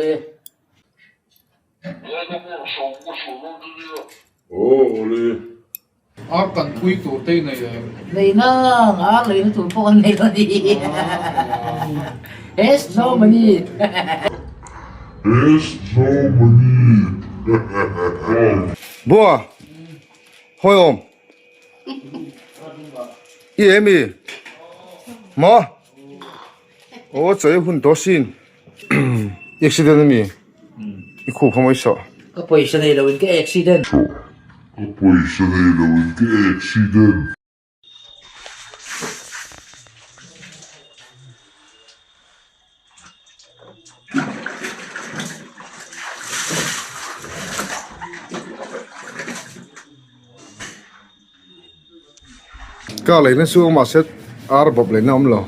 Awle. Awle. Ar kan pui tur te i nei em? Nei nang, ar leina tur pawh kan nei lo ni. There's no money. There's no money. Bua, hawi awm. I em i? Maw? Aw chawi hun tawh sin. Accident ami? I khup kha mawi sawh. Ka pawisa nei lo in ka accident. Ka pawisa nei lo in ka accident. Car leina chu awm mahse ar bawp leina awm lo.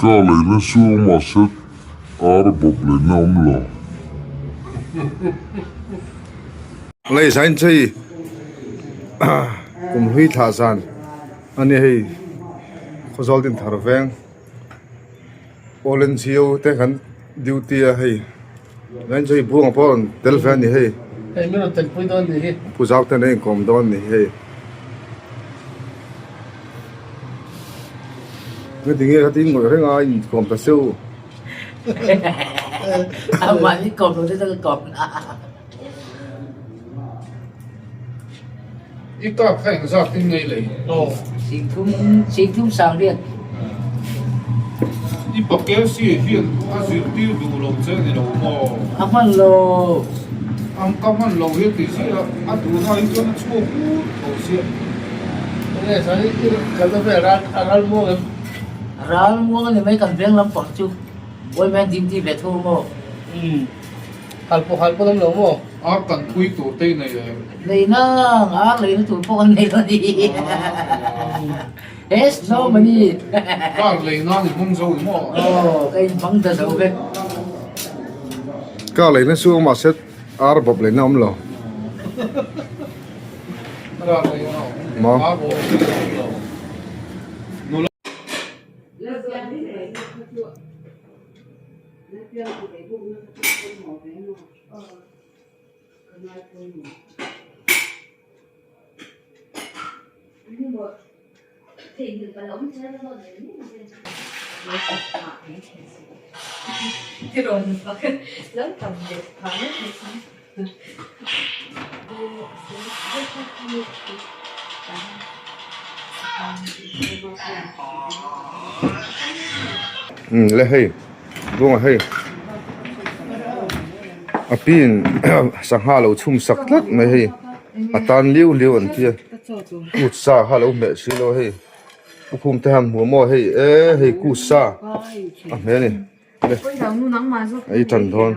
Car leina chu awm mahse ar bawp leina awm lo. Lei zain chei kum hlui thlah zan a ni hei khawzawl din thar veng awl NGO te kan duty a hei zain chei buanga pawh a rawn tel ve a ni hei. Hei min rawn telpui dawn ni hi. Pu zau ten a inkawm dawn ni hei. Engati nge khatin ngawih reng a inkawm ta seuh. Amah hi kawm lo te chu ka kawm na. I kap kha engzat in ngei lei? Aw. Singthum singthum sang riat. I pakel si hian a zirtir duh lo che ni lo maw? A hman lo. Ang ka hman lo hi a ti zia a, a duhna hi chuan a chhuak ut tho sia. Enge zan i kalna vel ral a ral muang em? Ral muang a ni mai kan veng lampang chu. Boyman duty ve tho maw? Umm. Hal pawh hal pawh an awm lo maw? Ar kan pui tur te i nei em? Nei nang, ar leina tur pawh kan nei lo ni. There's no money. Car lei nan i hmang zo i maw? Aw, ka inhmang ta zo vek. Car leina chu awm mahse ar bawp leina awm lo. Car leina awm. Maw? Ar bawp leina awm lo. Le hei buangah hei a pin sangha lo chhum sak tlat mai hei a tan liu liu an tia kut sa kha lo hmeh si lo hei lukhum te han hmuh maw hei e hei kut sa a hmeh a ni le ei tan dawn.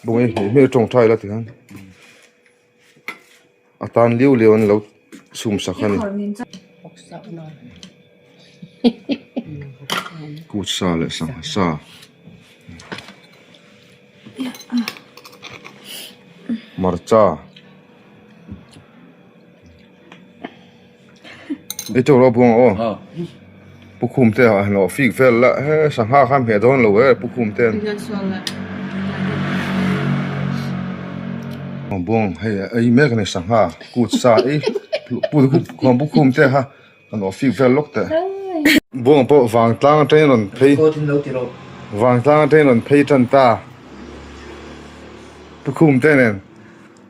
Bawng hi hmeh hmeh tawngtai la tikhan a tan liu liu an lo chhum sak a ni kut sa leh sangha sa hmarcha ei teuh lo buang aw pukhum te ah hlawh fik vel la he sangha kha hmeh dawn lo e pukhum te buang hei ei mek a ni sangha kut sa ei pukhum te kha an awh fik vel lawk teh buang pawh vangtlang atangin rawn phei vangtlang atangin rawn phei tan ta pukhum te nen.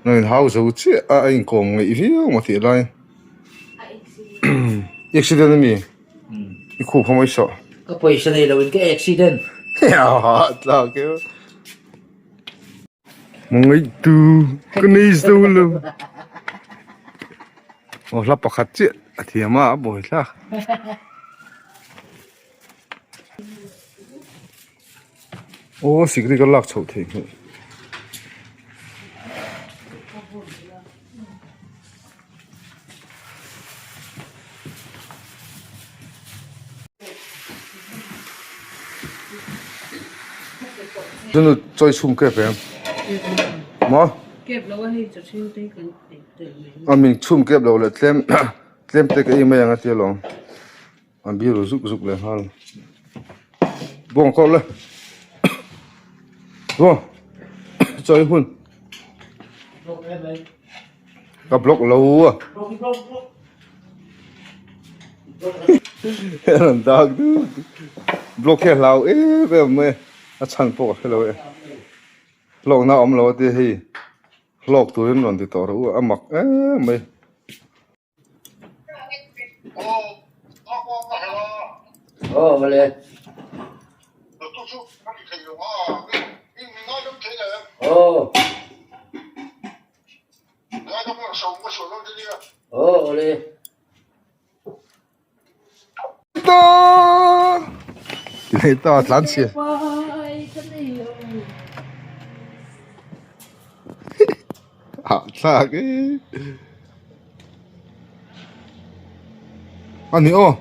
An inhau zo chiah a a inkawm ngaih viau maw tih lai accident ami i khup kha mawi sawh. Ka pawisa nei lo in ka accident. Tlak e. Ngaih tu ka nei zo lo. Aw hla pakhat chiah a thiam a a buai thlak. Aw sikri ka lak chhoh theih hmel. Chunu chawi chhum kep em? Maw? A min chhum kep lo leh tlem tlem te ka ei mai ang a tia lawm. An biru zuk zuk leh nghal. Bawng khawp le. Aw chawi hun ka block lo a a rawn dak deuh block hi a hlau em em mai a chhan pawh ka hre lo e hlawkna a awm lo a tia hei hlawk turin rawn ti tawh rawh u a mak em mai. Ti ta tlan chhia. Hahthlak e. Ani aw.